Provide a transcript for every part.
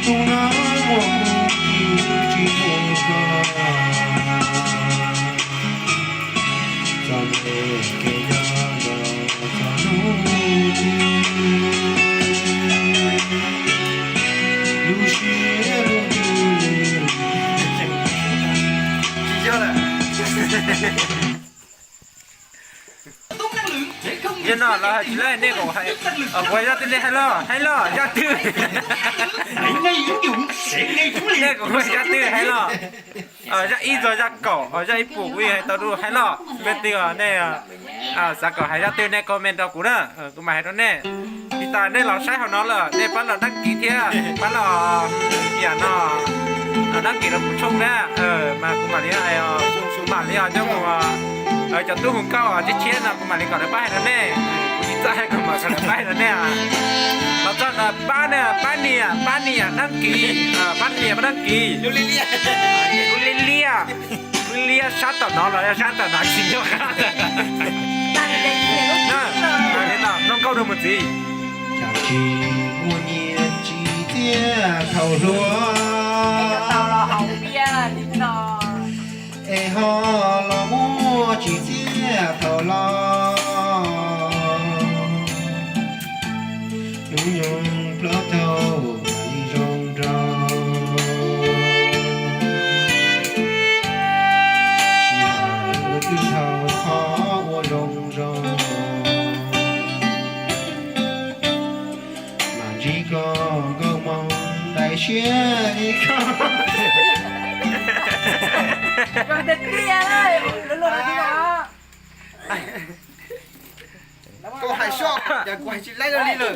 Tus no muaj kuv tsis muaj koj, txom nyem kev nco los txog hnub twg, lub siab lub ntsws li. Yog no los hais tsis laib nej kom hais, kuv hais zaj twg nej hais los, hais los zaj twg. Nej kom hais zaj twg hais los. Zaj ib txog zaj kaum, zaj ib puas kuv yeej hais tau dua, hais los. Leej twg nej xav kom hais zaj twg nej comment rau kuv na, kuv mam hais rau nej. Tsis tas nej los saib hauv no lawm nej pab los đăng ký thiab pab los, yam no, đăng ký rau kuv tshooj na, mas kuv mam li hais os, kuv mam li os coj mus, cov tub hu nkauj tshiab tshiab no kuv mam li kom lawv pab hais rau nej. Kuv tsis txawj hais kuv mam kom lawv pab hais rau nej. Los txog ntawd pab na, pab nias, pab nias đăng ký, pab nias pab đăng ký. Lub liab liab, lub liab liab sab tom no los yog sab tom no tsis nyob qab. Mloog nkauj rau mus txiv. Cas tsis muaj nyiaj tsis txiaj thaum hluas, es ho los muaj tsis txiaj thaum laus. Hnub nyoog plaub caug mam li zoo nraug, sij hawm twb dhau qhov ua zoo zoo. Mas ntsib koj nkauj moog daim siab li koj. Koj hais soj, kuv hais tsis laib li lawm.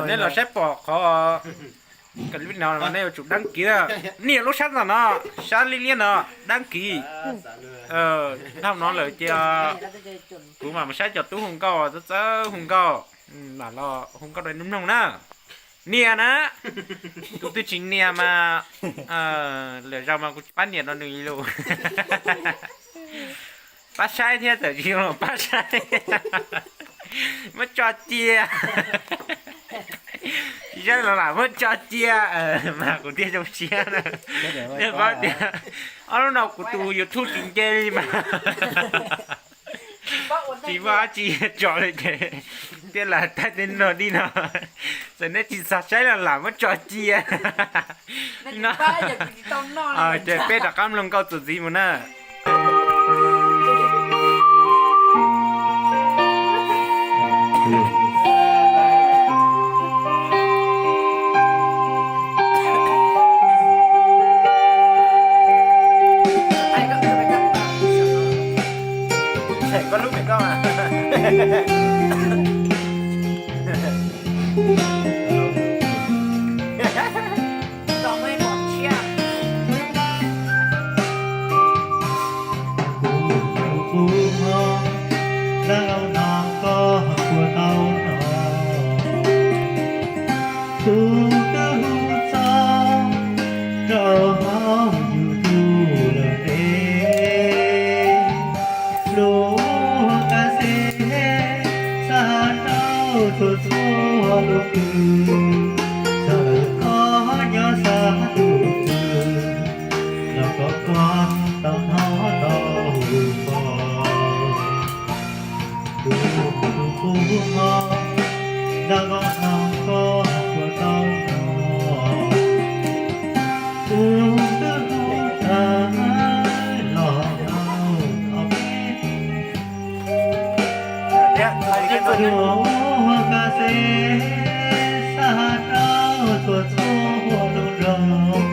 Nej los saib pom qhov clip no nej yuav tsum đăng ký, nias lub sab ntawm no, sab liab liab no, đăng ký. Dhau no lawm ces kuv mam mus saib cov tub hu nkauj, txawj txawj hu nkauj, mam los hu nkauj rau nej mloog na. Nias na, tus twg tsis nias mas lwm zaus mas kuv tsis pab nias rau nws li lus. Pab saib thiab, txawm tsis zoo los pab saib. Muab tso cia. Tsis saib los lam muab tso cia, mas kuv thiaj zoo siab na. Nej paub tias ob lub no kuv tus YouTube tsis nce li mas tsis muaj dab tsi tso li ces thiaj lam thaij tej no dib no. Txawm nej tsis xav saib los lam muab tso cia. No ces peb rov qab mloog nkauj txuas ntxiv mus na. Kuv qub hmoov, dab laug no koj puas tau hnov? Kuv twb hu txog rau hauv YouTube lawm ntev. Lub kas xej xa rau txhua txhua lub kws, txawm koj nyob sab ntuj twg los koj kuj tau hnov tau pom. Kuv tus qub hmoov, dab laug no koj puas tau hnov? Kuv twb hu tag los hauv ob peb, lub kas xej xa rau txhua txhua lub nroog,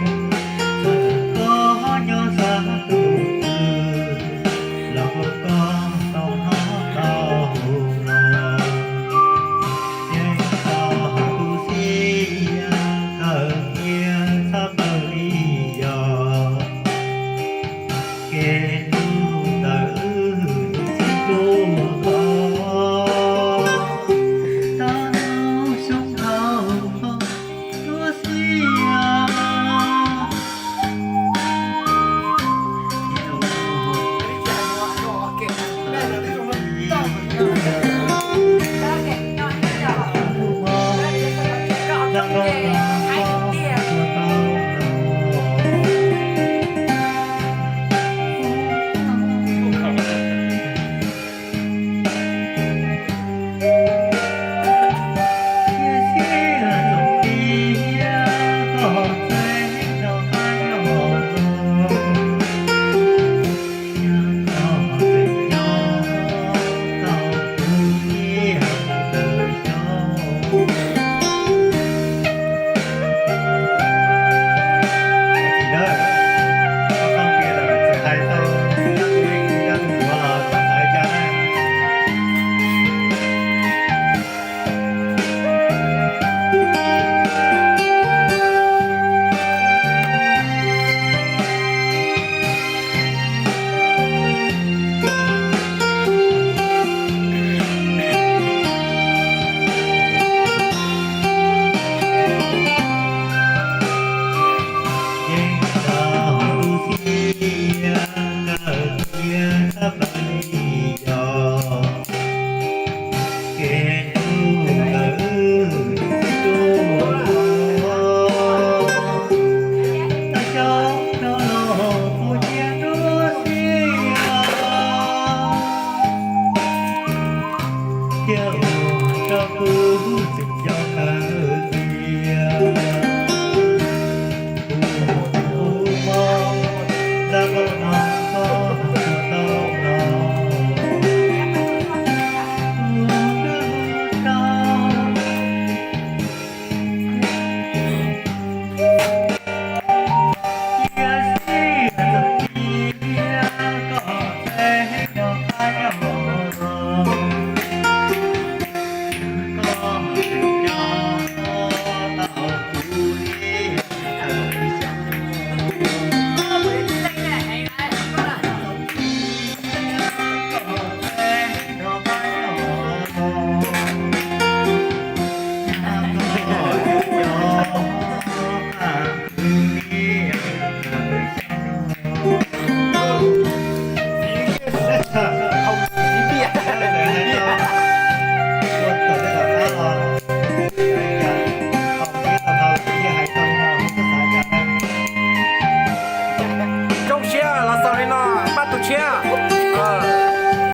txawm koj nyob sab ntuj twg los koj tau hnov tau los. Yeej txog tu siab kawg kiag txhaj plaws li yog kev hlub ntawm wb tus txiv tub hlob. Tau hnub xyoo dhau los lub xiab thiab.